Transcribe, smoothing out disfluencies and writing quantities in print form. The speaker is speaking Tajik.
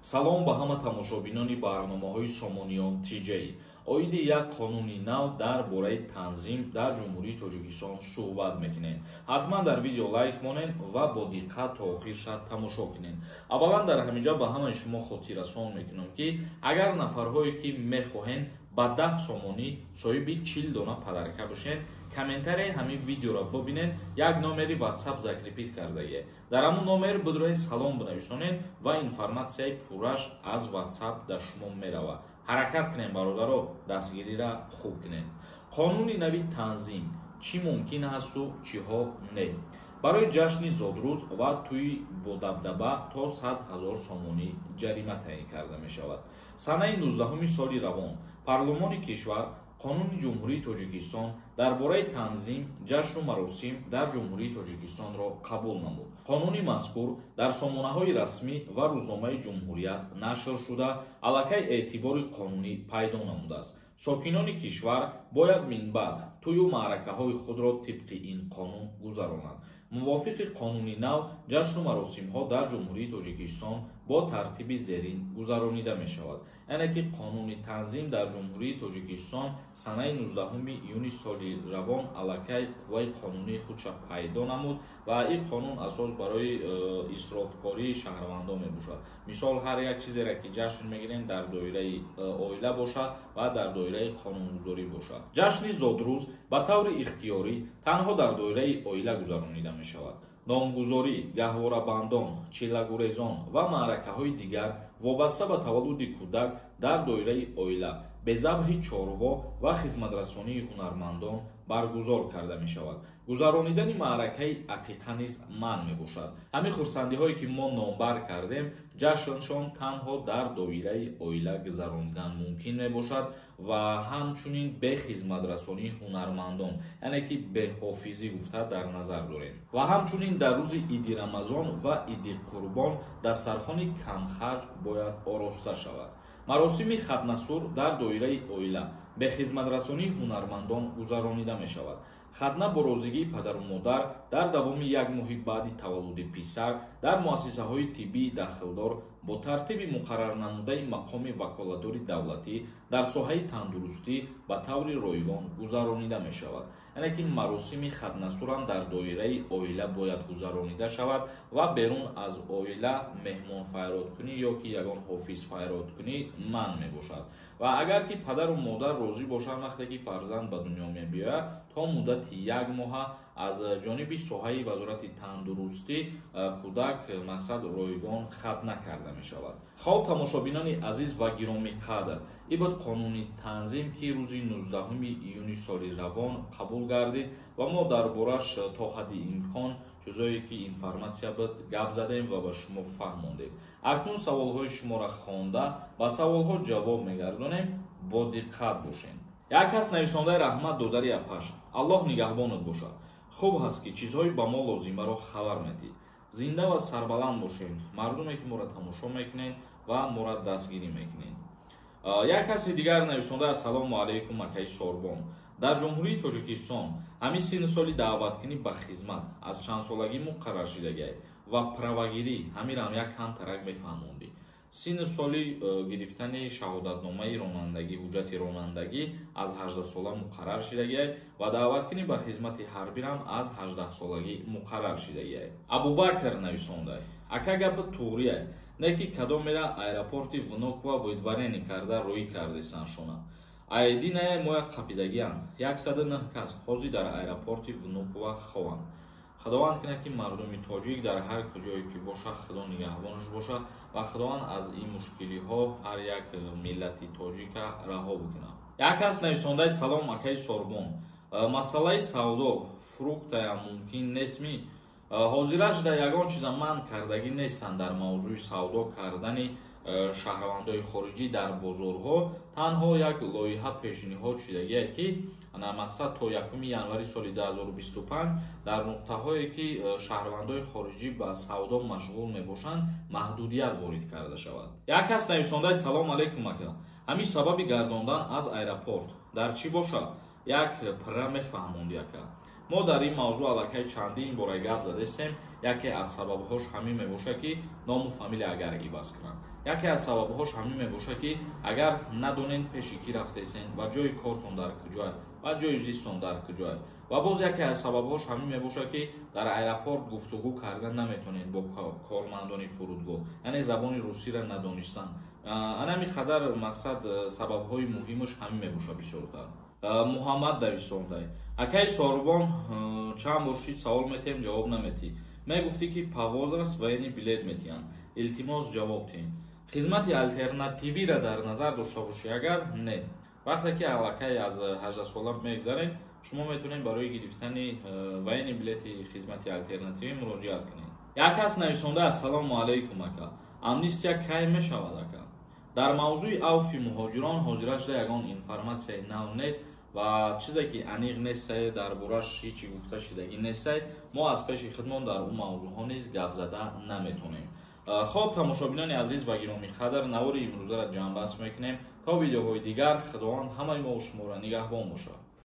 Салом ба ҳама тамошобинони барномаҳои Сомониён ТЖ. Оиди як қонуни нав дар бораи танзим дар Ҷумҳурии Тоҷикистон суҳбат мекунем. Ҳатман дар видео лайк монед ва бо диққат то охир шад тамошо кунед. Аввалан дар ҳаминҷа ба ҳамаи шумо хотиррасон мекунам, ки агар нафарҳое ки мехоҳед ба 10 сомонӣ соҳиби 40 дона подарка бошед, комментарияи ҳамин видеоро бибинед, як номери WhatsApp закрепить кардагие. Дар ҳамун номер бидроед, салом бинависонед ва информатсияи пурраш аз WhatsApp дар шумо меравад. Ҳаракат кунем, бародаро, дастгириро хуб кунем. Қонуни нави танзим: чӣ мумкин ҳасту чиҳо не. Барои ҷашни зодрӯз ва тӯи бодабдаба то 100 ҳазор сомонӣ ҷарима таъин карда мешавад. Санаи 19-уми соли равон парлумони кишвар Қонуни Ҷумҳурии Тоҷикистон дар бораи танзим ҷашну маросим дар Ҷумҳурии Тоҷикистонро қабул намуд. Қонуни мазкур дар сомонаҳои расмӣ ва Рӯзномаи Ҷумҳурият нашр шуда, аллакай эътибори қонунӣ пайдо намудааст. Сокинони кишвар бояд минбаъд тӯю маъракаҳои худро тибқи ин қонун гузаронанд. Мувофиқи қонуни нав, ҷашну маросимҳо дар Ҷумҳурии Тоҷикистон бо тартиби зерин гузаронида мешавад. Яъне ки қонуни танзим дар Ҷумҳурии Тоҷикистон санаи 19 июни соли равон аллакай қувваи қонунии худша пайдо намуд ва ин қонун асос барои исрофкории шаҳрвандон мебошад. Мисол, ҳар як чизеро ки ҷашн мегирем, дар доираи оила бошад ва дар доираи қонунгузорӣ бошад. Ҷашни зодрӯз ба таври ихтиёрӣ танҳо дар доираи оила гузаронида мешавад. Номгузорӣ, гаҳворабандон, чиллагурезон ва маъракаҳои дигар вобаста ба таваллуди кӯдак дар доираи оила бе забҳи чорво ва хизматрасонии ҳунармандон баргузор карда мешавад. Гузаронидани маъракаи ақиқа низ манъ мебошад. Ҳамин хурсандиҳое ки мо номбар кардем, ҷашншон танҳо дар доираи оила гузаронидан мумкин мебошад ва ҳамчунин бе хизматрасонии ҳунармандон, яъне ки беҳофизӣ гуфта дар назар дорем. Ва ҳамчунин дар рӯзи Иди Рамазон ва Иди Қурбон дастархони камхарҷ бояд ороста шавад. Маросими хатнасур дар доираи оила бе хизматрасонии ҳунармандон гузаронида мешавад. Хатна бо розигии падару модар дар давоми як моҳи баъди таваллуди писар дар муассисаҳои тиббии дахлдор бо тартиби муқаррарнамудаи мақоми ваколатдори давлатӣ дар соҳаи тандурустӣ ба таври ройгон гузаронида мешавад. Яъне ки маросими хатнасурам дар доираи оила бояд гузаронида шавад ва берун аз оила меҳмон файродкунӣ ё ки ягон ҳофиз файродкунӣ манъ мебошад. Ва агар ки падару модар розӣ бошанд, вақте ки фарзанд ба дунё мебиёяд, то муддати як моҳа аз ҷониби соҳаи Вазорати тандурустӣ кӯдак мақсад ройгон хатна карда мешавад. Хоб, тамошобинони азиз ва гиромиқадр, ин буд қонуни танзим, ки рӯзи 19 июни соли равон қабул гардид ва мо дар бораш то ҳадди имкон чизое ки информатсия буд гап задем ва ба шумо фаҳмондем. Акнун саволҳои шуморо хонда, ба саволҳо ҷавоб мегардонем. Бо диққат бошед. Як кас нависондаи: «Раҳмат, додари апаш, Аллоҳ нигаҳбонат бошад. Хуб ҳаст, ки чизҳои ба мо лозимаро хабар медиҳӣ. Зинда ва сарбаланд бошед, мардуме ки моро тамошо мекунед ва моро дастгирӣ мекунед». Як каси дигар нависонда: «Ассалому алайкум, акаи Сорбон. Дар Ҷумҳурии Тоҷикистон ҳамин синну соли даъваткунӣ ба хизмат аз чандсолагӣ муқаррар шидагиай ва правагирӣ? Ҳамирам як камтарак мефаҳмондӣ». Синну соли гирифтани шаҳодатномаи ронандагӣ, ҳуҷҷати ронандагӣ аз 18 сола муқаррар шидагиай ва даъваткунӣ ба хизмати ҳарбирам аз 18 солагӣ муқаррар шидагиай. Абубакр нависондай: «Ака, гапи туғрияй, не ки кадомера аэропорти Внуково выдворение карда роӣ кардесан шона. Айдинае моя қапидагианд, 109 кас ҳозир дар аэропорти Внуково хованд. Худованд кунад, ки мардуми тоҷик дар ҳар куҷое ки бошад, Худо нигаҳбонаш бошад ва Худованд аз ин мушкилиҳо ҳар як миллати тоҷика раҳо бикунад». Як кас нависондаи: «Салом, акаи Сорбон, масъалаи савдо фруктаям мумкин нестми?» Ҳозира шуда ягон чиза манъ кардагӣ нестанд дар мавзӯи савдо кардани шаҳрвандои хориҷӣ дар бозорҳо. Танҳо як лоиҳа пешниҳод шудагие, ки мақсад то 1 январи соли 2025 дар нуқтаҳое, ки шаҳрвандои хориҷӣ ба савдо машғул мебошанд, маҳдудият ворид карда шавад. Як кас нависондаи: «Салом алайкум, ака, ҳамин сабаби гардондан аз аэропорт дар чӣ бошад, як пирра мефаҳмонди, ака». Мо дар ин мавзӯъ аллакай чандин бора гап задестем. Яке аз сабабҳош ҳамин мебошад, ки ному фамилия агар иваз кунанд. Яке аз сабабҳош ҳамин мебошад, ки агар надонед, пеши кӣ рафтесен ва ҷои кортон дар куҷоа ва ҷои зистон дар куҷоа. Ва боз яке аз сабабҳош ҳамин мебошад, ки дар аэропорт гуфтугӯ карда наметонед бо кормандони фурудгоҳ, яъне забони русиро надонистан. Анами қадар мақсад, сабабҳои муҳимаш ҳамин мебошад бисёртар. Муҳаммад Дависондай: «Акаи Сорбон, чанд бор шид савол метиҳем, ҷавоб наметӣ. Мегуфтӣ, ки по возраст военный билет метиҳанд. Илтимос, ҷавоб тиҳед». Хизмати алтернативиро дар назар дошта бошӣ агар, не. Вақте ки аллакай аз 18 сола мегзаред, шумо метавонед барои гирифтани военный билети хизмати алтернативӣ муроҷиат кунед. Як кас нависонда: «Ассалому алайкум, ака, амнистия кай мешавад, ака?» Дар мавзӯи авфи муҳоҷирон ҳозирашда ягон информатсияи нав нест ва чизе ки аниқ нестае, дар бораш ҳечи гуфта шидагӣ нестае, мо аз пеши худмон дар он мавзӯъҳо низ гап зада наметонем. Хоб, тамошобинони азиз ва гиромиқадр, навори имрӯзаро ҷамъбаст мекунем. То видеоҳои дигар Худованд ҳамаи мо шуморо нигаҳбон бошад.